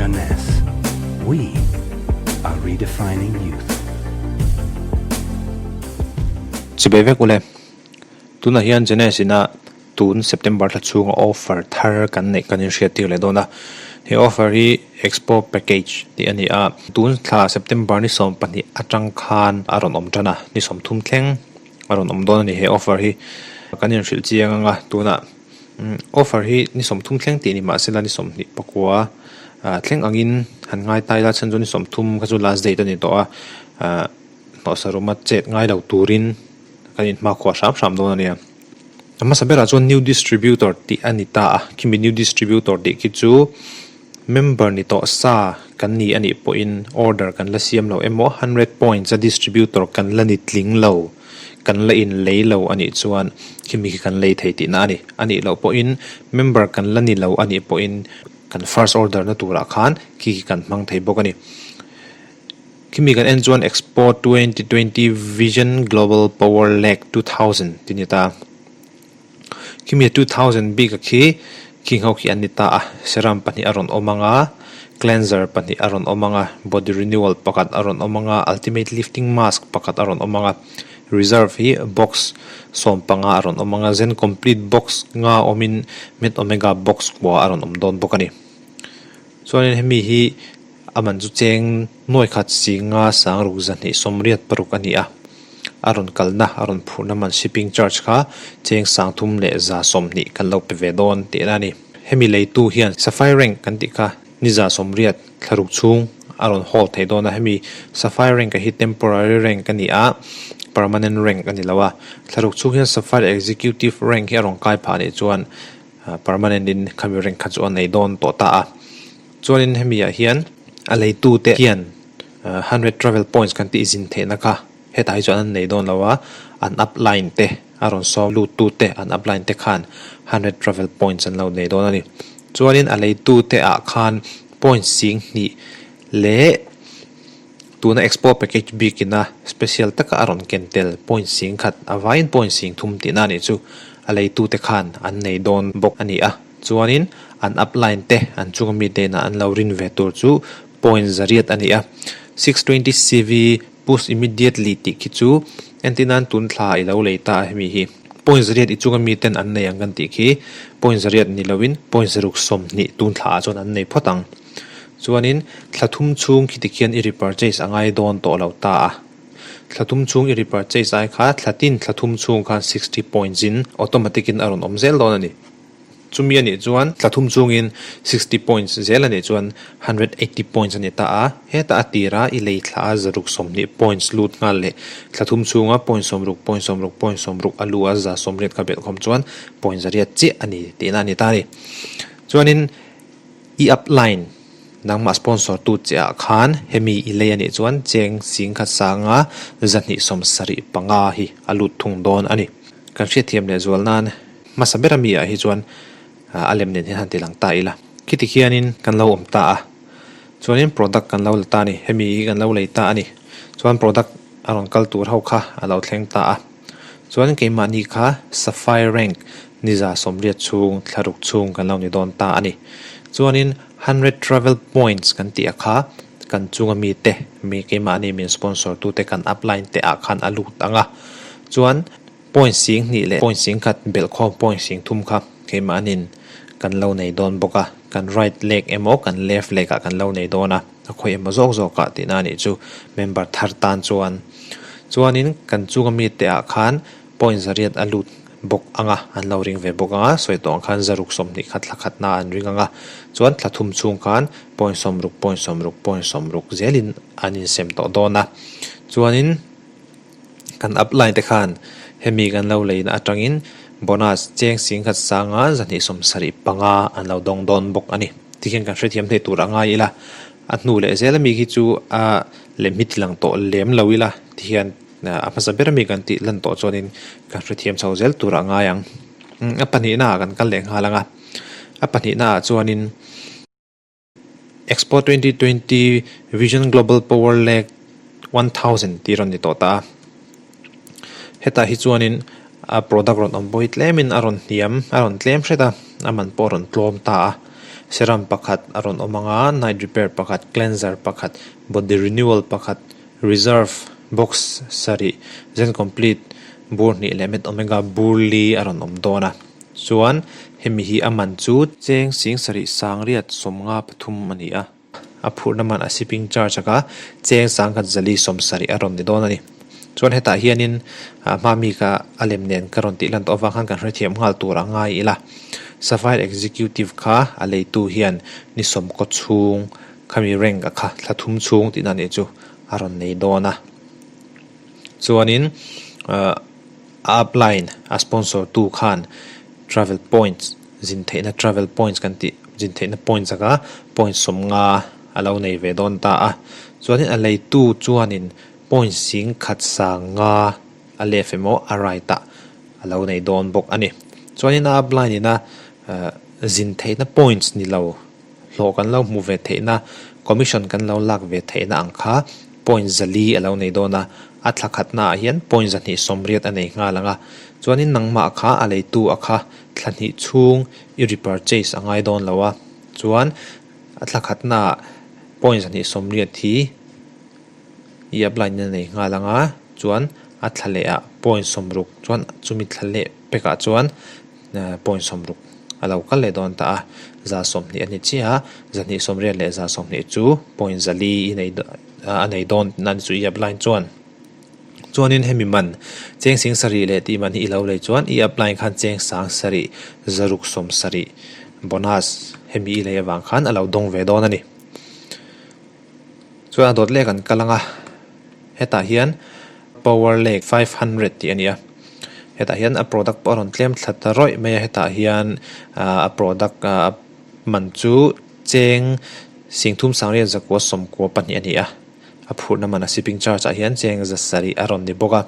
Jeunesse. We are redefining youth. Chibai vek ule. Tunah hian Jeunesse ina tun September thla chhunga offer thar kan neih kan inhriat tir leh dawn a. He offer hi Expo Package tih a ni a. Tun thla September ni 12 atang khan a rawn awm tan a, ni 30 thleng a rawn awm dawn a ni he offer hi. Kan inhrilh chiang anga tunah offer hi ni 30 thleng tih ni mahsela ni 29 thleng angin han ngai ta ila chhan chu ni 30 kha chu last date a ni tawh a, hnawhsa ruma chet ngai lo turin kan inhmakhua hram hram dawn a nia. A hmasa berah chuan new distributor tih a ni ta a, khimi new distributor tih khi chu member ni tawh sa kan ni a nih pawhin order kan la siam lo emaw 100 points a distributor kan la ni tling lo, kan la inlei lo a nih chuan khimi khi kan lei thei tihna a ni. A nih loh pawhin member kan la ni lo a nih pawhin kan first order na turah khan khi khi kan hmang thei bawk a ni. Khimi kan en chuan Expo 2020 Vision Global Power Lake 2000 tih a ni ta. Khimi 2000 bik a khi khing ho khi an ni ta a, serum pahnih a rawn awm ang a, cleanser pahnih a rawn awm ang a, body renewal pakhat a rawn awm ang a, ultimate lifting mask pakhat a rawn awm ang a, reserve hi box 15 a rawn awm ang a, zen complete box nga awmin med omega box kua a rawn awm dawn bawk a ni. Chuanin hemi hi a man chu cheng nuai khat singa sangruk zahnih 86 a ni a, a rawn kalna a rawn phurhna man shipping charge kha cheng 320 kan lo pe ve dawn tihna a ni. Hemi leitu hian Sapphire rank kan tih kha ni 180 thlaruk chhung a rawn hold thei dawn a, hemi Sapphire rank hi temporary rank a ni a, permanent rank a ni lo a, thlaruk chhung hian Sapphire executive rank hi a rawn kai phah anih chuan permanent in khami rank kha chu a nei dawn tawh ta a. Chuanin hemi ah hian a leitu te hian 100 travel points kan tih zin theihna kha hetah hi chuan an nei dawn lo a, an upline te a rawn sawm lut tu te an upline te khan 100 travel points an lo nei dawn a ni. Chuanin a leitu te ah khan point 2000 leh tuna expo package bikina special taka a rawn ken tel point 10,000 a vaiin point 30,000 tihna a nih chu a leitu te khan an nei dawn bawk a ni a. Chuanin an upline te an chunga mi te inah an lo rin ve tur chu point 800 a ni a. 620 CV push immediately tih khi chu entir nan tun thla i lo lei ta a hemi hi. Point 800 i chunga mi ten an nei ang kan tih khi point 800 ni loin point 620 tun thla ah chuan an nei phawt ang. Chuanin thla thum chhung khi tikhian i repurchase a ngai dawn tawh lo ta a. Thla thum chhung i repurchase ai kha thla tin thla thum chhung khan 60 points in automatic in a rawn awm zel dawn a ni. Chumi a nih chuan thla thum chungin 60 points zel a nih chuan 180 points a ni ta a, heta a tira i lei thla a 120 points lut nghal leh thla thum chhunga point 60 point 60 point 60 a lu a 180 kha belhkhawm chuan point 800 chiah a ni tihna a ni ta a ni. Chuanin i upline nangmah sponsor tu che ah khan hemi i lei a nih chuan cheng 10,000 sanga 275 hi a lut thung dawn a ni. Kan hriatthiam leh zual nan Hmasa ber ami ah hi chuan a lem nen hian han ti lang ta ila. Khiti khianin kan lo awm ta a, chuanin product kan lo la ta a ni, hemi hi kan lo lei ta a ni. Chuan product a rawn kal tur ho kha a lo thleng ta a. Chuan keimahni kha Sapphire rank ni 180 chhung thlaruk chhung kan lo ni dawn ta a ni. Chuanin 100 travel points kan tih a kha kan chunga mite, mi keimahni min sponsor tute kan upline te ah khan a lut ang a. Chuan Point 2000 leh point 10,000 belhkhawm point 30,000 kha keimahnin kan lo nei dawn bawk a, kan right leg emaw kan left leg ah kan lo nei dawn a, a khawi emaw zawk zawk ah tihna a nih chu member thar tan chuan. Chuanin kan chunga mite ah khan point 800 a lut bawk ang a, an lo ring ve bawk ang a, sawi tawh ang khan 620 kha thla khatna an ring ang a, chuan thla thum chhung khan point 60 point 60 point 60 zelin an insem tawh dawn a, chuanin. Kan upline te khan hemi kan lo leina atangin bonus cheng 10,000 sanga 275 an lo dawng dawn bawk a ni. Tikhian kan hrethiam thei tur a ngai ila, a hnu leh zel ami khi chu a lem hi tilang tawh lem lo ila tikhian a hmasa ber ami kan tih lan tawh chuanin kan hrethiam chho zel tur a ngai ang. A pahnihna ah kan kal leh nghal ang a, a pahnihna ah chuanin. Expo 2020 Vision Global Power Leg 1000 tih rawn ni tawh ta a. Hetah hi chuanin a product rawn awm pawh hi tlemin a rawn hniam, a rawn tlem hret a, a man pawh a rawn tlawm ta a. Serum pakhat a rawn awm ang a, night repair pakhat, cleanser pakhat, body renewal pakhat, reserve box sarih, zen complete bur hnih leh med omega bur li a rawn awm dawn a. Chuan hemi hi a man chu cheng sing sarih sangriat sawmnga pathum a ni a. A phurhna man a shipping charge aka cheng sangkhat zali sawmsarih a rawn ni dawn a ni. Chuan hetah hianin a hma mi kha a lem nen ka rawn tih lan tawh avang khan kan hrethiam nghal tur a ngai ila. Sapphire Executive kha a leitu hian ni sawmkaw chhung khami rank a kha thla thum chhung tihna nih chu a rawn nei dawn a. Chuanin a upline a sponsor tu khan travel points zin theihna travel points kan tih zin theihna points anga point sawmnga a lo nei ve dawn ta a. Chuanin a leitu chuanin point sing khat sanga a left emaw a right ah a lo nei dawn bawk a ni. Chuanin a upline ina zin theihna points ni lo hlawh kan lo hmuh ve theihna commission kan lo lak ve theihna ang kha point zali a lo nei dawn a, a thla khatna ah hian point zahnih sawmriat a nei nghal ang a. Chuanin nangmah kha a leitu a kha thla hnih chhung i repurchase a ngai dawn lo a, chuan a thla khatna ah point zahnih sawmriat hi i apply na nei nghal ang a, chuan a thla leh ah point sawmruk chuan chumi thla leh pekah chuan point sawmruk a lo kal leh dawn ta a, za sawmhnih a ni chiah a, zahnih sawmriat leh za sawmhnih chu point zali i nei a nei dawn tihna a ni chu i apply chuan. Chuanin hemi man cheng sing sarih leh tih man hi i lo lei chuan i apply khan cheng sang sarih zaruk sawm sarih bonus hemi i lei avang khan a lo dawng ve dawn a ni. Chuan a dawt leh kan kal ang a, hetah hian power lake 500 tih a ni a, hetah hian a product pawh a rawn tlem thla ta rawih mai a, hetah hian a product man chu cheng singthum sangriat zakua sawmkua pahnih a ni a, a phurhna man a shipping charge ah hian cheng za sarih a rawn ni bawk a,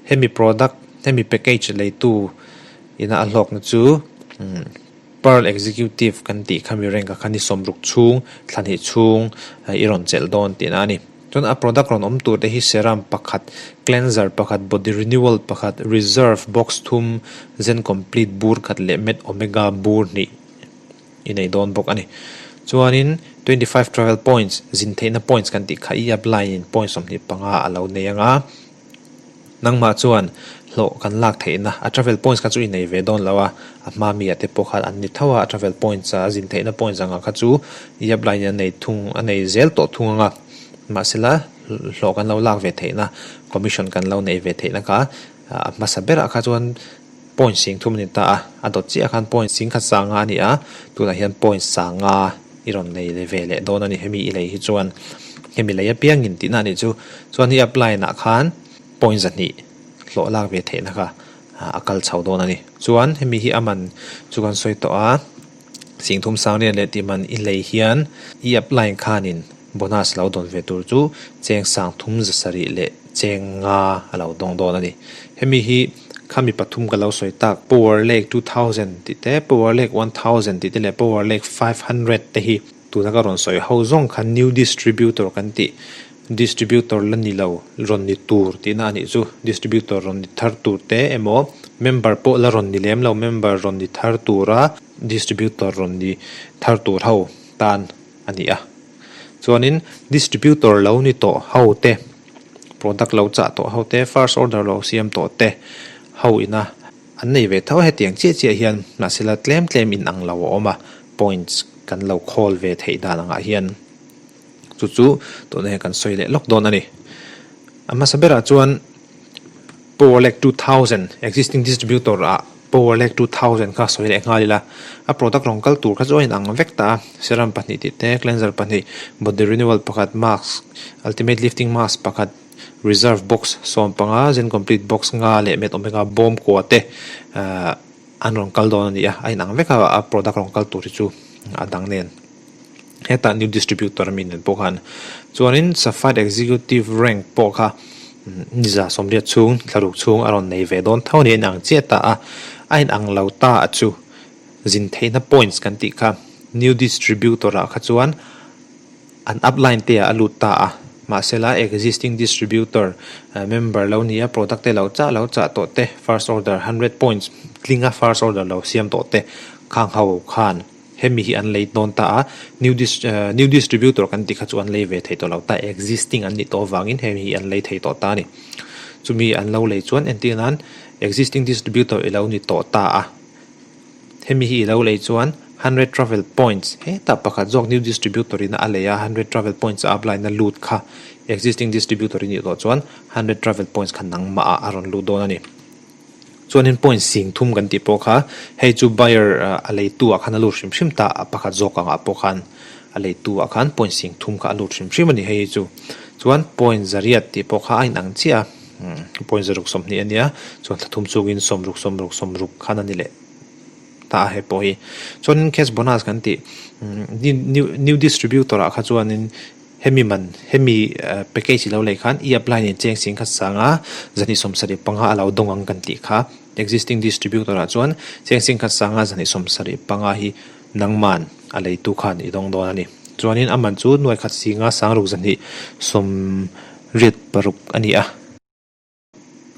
hemi product hemi package leitu ina a hlawkna chu. Pearl Executive kan tih kha mi rank ah khan i sawmruk chhung, thla hnih chhung i rawn chelh dawn tihna a ni. Chuan a product rawn awm tur te hi serum pakhat, cleanser pakhat, body renewal pakhat, reserve box thum, zen complete bur khat leh med omega bur hnih i nei dawn bawk a ni. Chuanin 25 travel points, zin theihna points kan tih kha i apply in point 25 a lo nei ang a. Nangmah chuan hlawh kan lak theihna a travel points kha chu i nei ve dawn lo a, a hma mi ah te pawh khan an ni tho a, a travel points a zin theihna points ang ah kha chu i apply in a nei thung a nei zel tawh thung ang a, mahsela hlawh kan lo lak ve theihna commission kan lo neih ve theihna kha a hmasa berah kha chuan point sing thum a ni ta a, a dawt chiah khan point sing khat sanga a ni a, tunah hian point sanga i rawn nei leh ve leh dawn a ni hemi i lei hi chuan hemi lei apiangin tihna a nih chu chuan i apply nah khan point zahnih hlawh lak ve theihna kha a kal chho dawn a ni chuan hemi hi a man chu kan sawi tawh a singthum sangriat leh tih man i lei hian i apply khanin bonus lo dawn ve tur chu cheng sang thum za sarih leh cheng nga a lo dawng dawn a ni hemi hi Khami pathum ka lo sawi tak, Power Lake 2000 tih te, Power Lake 1000 tih te leh Power Lake 500 te hi tuna ka rawn sawi ho zawng kha new distributor kan tih, distributor la ni lo, rawn ni tur tihna a nih chu. Distributor rawn ni thar tur te emaw member pawh la rawn ni lem lo, member rawn ni thar tura distributor rawn ni thar tur ho tan a ni a. Chuanin distributor lo ni tawh ho te. Product lo chah tawh ho te, first order lo siam tawh te ho ina an nei ve tho a, hetiang chiah chiah hian mahsela tlem tlem in ang lo a awm a, points kan lo khawl ve theih dan angah hian chu chu tunah hian kan sawi leh lawk dawn a ni. A hmasa berah chuan Powerlec 2000 existing distributor ah Powerlec 2000 kha sawi leh nghal ila, a product rawn kal tur kha chu a inang vek ta a, serum pahnih tih te, cleanser pahnih, body renewal pakhat, mask, ultimate lifting mask pakhat, reserve box 15, zen complete box nga leh med omega bawm kua te ahh an rawn kal dawn a ni a, a inang vek a, a product rawn kal tur hi chu a dang nen. Hetah new distributor a mi nen pawh khan chuanin Sapphire executive rank pawh kha niza sawmriat chhung thlaruk chhung a rawn nei ve dawn tho a ni a inang chiah ta a, a inang lo ta a chu zin theihna points kan tih kha new distributor ah kha chuan an upline te ah a lut ta a, mahsela existing distributor member lo ni a product te lo chah lo chah tawh te first order 100 points tlinga first order lo siam tawh te khang ho khan. Hemi hi an lei dawn ta a, new dis new distributor kan tih kha chu an lei ve thei tawh lo ta, existing an nih tawh avangin hemi hi an lei thei tawh ta a ni. Chumi an lo lei chuan entir nan existing distributor i lo ni tawh ta a, hemi hi i lo lei chuan hundred travel points hetah pakhat zawk new distributor in a lei a, hundred travel points a apply na lut kha existing distributor i nih tawh chuan hundred travel points kha nangmah ah a rawn lut dawn a ni. Chuanin point sing thum kan tih pawh kha hei chu buyer a leitu ah khan a lut hrim hrim ta a pakhat zawk angah pawh khan a leitu ah khan point sing thum kha a lut hrim hrim a ni hei hi chu. Chuan point zariat tih pawh kha a inang chiah a point zaruk sawmhnih a nia chuan thla thum chungin sawmruk sawmruk sawmruk khan a ni leh ta a hei pawh hi. Chuanin cash bonus kan tih new new distributor ah kha chuanin Hemi man, hemi package i lo lei khan i apply nen cheng sing kha sanga zahnih 75 a lo dawng ang kan tih kha. Existing distributor ah chuan cheng sing kha sanga zahnih 75 hi nangman a leitu khan i dawng dawn a ni. Chuanin a man chu nuai khat singa sangruk zahnih 86 a ni a.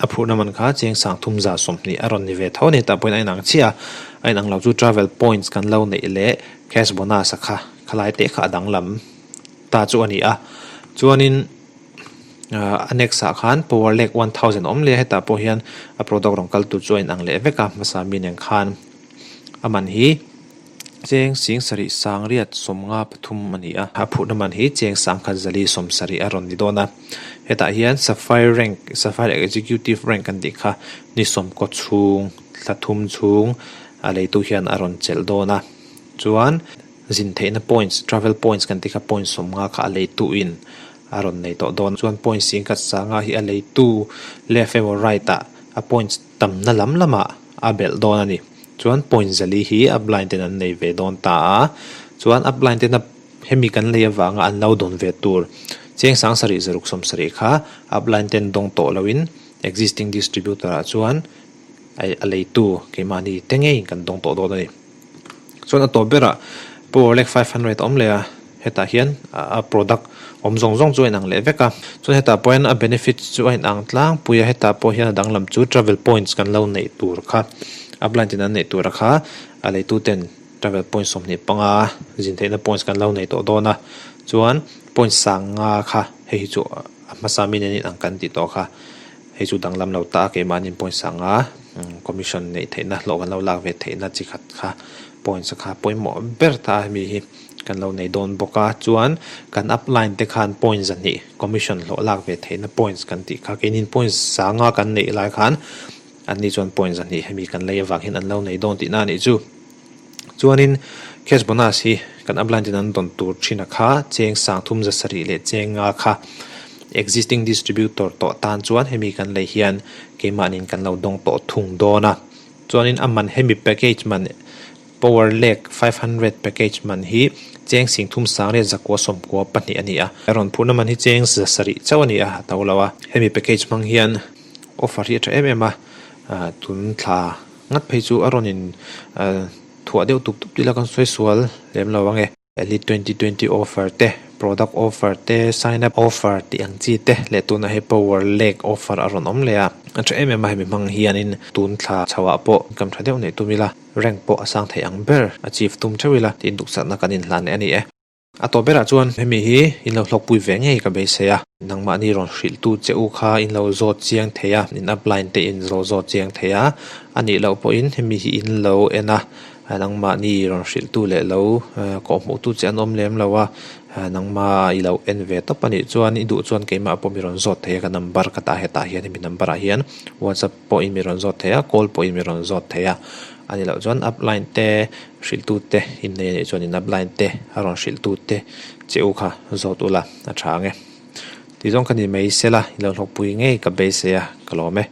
A phurhna man kha cheng sang thum za 20 a rawn ni ve tho a ni. Tah pawhin a inang chiah a, a inang lo chu travel points kan lo neih leh cash bonus a kha khalai te kha a danglam ta chu a ni a. Chuanin a next ah khan power leg 1000 a awm leh a, hetah pawh hian a product rawn kal tur chu a inang leh vek a, hmasa mi nen khan a man hi. Cheng sing sarih sangriat 53 a ni a. A phurhna man hi cheng sangkhat zali 70 a rawn ni dawn a. Hetah hian Sapphire rank, Sapphire Executive rank kan tih kha ni sawmkaw chhung, thla thum chhung a leitu hian a rawn chelh dawn a. Chuan zin theihna points, travel points kan tih kha point 50 kha a leituin a rawn nei tawh dawn. Chuan point singkhat sanga hi a leitu left emaw right ah a points tamna lam lamah a belh dawn a ni. Chuan point zali hi upline ten an nei ve dawn ta a, chuan upline tena hemi kan lei avanga an lo dawn ve tur cheng sang sarih zaruk 70 kha upline ten dawng tawh loin existing distributor ah chuan a leitu keimahni te ngeiin kan dawng tawh dawn a ni. Chuan a tawp berah power leg 500 a awm leh a, hetah hian a product awm zawng zawng chu a inang leh vek a. Chuan hetah pawh hian a benefits chu a inang tlangpui a, hetah pawh hian a danglam chu travel points kan lo neih tur kha upline ten an neih tur a kha a leitu ten travel points 25 zin theihna points kan lo nei tawh dawn a. Chuan points sang nga kha hei hi chu a hmasa mi nen inang kan tih tawh kha. Hei chu danglam lo ta a, keimahni points anga commission neih theihna hlawh kan lo lak ve theihna chi khat kha points kha pawimawh ber ta a hemi hi kan lo nei dawn bawk a. Chuan kan upline te khan point zahnih commission hlawh lak ve theihna points kan tih kha keinin points sanga kan neih lai khan anni chuan point zahnih hemi kan lei avang hian an lo nei dawn tihna a nih chu. Chuanin cash bonus hi kan upline ten an dawn tur thin a kha cheng sang thum za sarih leh cheng nga kha existing distributor tawh tan chuan hemi kan lei hian keimahniin kan lo dawng tawh thung dawn a. Chuanin a man hemi package man power leg 500 package man hi cheng sing thum sang leh zakua 92 a ni a. A rawn phurhna man hi cheng za sarih chauh a ni a, a to lo a. Hemi package hmang hian offer hi a tha em em a, tun thla Ngat phei chu a rawn in thuah deuh tup tup tih la kan sawi sual lem lo ang e. Elite 2020 offer te, product offer te, sign up offer tih ang chi te leh tunah hei power leg offer a rawn awm leh a. A tha em em a hemi hmang hianin tun thla chho ah pawh income tha deuh neih tum ila, rank pawh a sang thei ang ber achieve tum theuh ila tih duhsakna kan inhlan leh a ni e. A tawp berah chuan hemi hi in lo hlawkpui ve ngei ka beisei a, nangmahni rawn hrilhtu che u kha in lo zawt chiang thei a, in upline te in lo zawt chiang thei a, a nih loh pawhin hemi hi in lo en a, nangmahni rawn hrilhtu leh lo kawhhmuhtu che an awm lem lo a, nangmah i lo en ve tawp a nih chuan i duh chuan keimah pawh mi rawn zawt thei a, ka number ka dah hetah hian hemi number ah hian whatsapp pawhin mi rawn zawt thei a, call pawhin mi rawn zawt thei a, a nih loh chuan upline te Hrilhtu te innei a nih chuan in upline te a rawn hrilhtu te che u kha zawt ula a tha ang e. Tih zawng ka ni mai sela i lo hlawkpui ngei ka beisei a ka lawm e.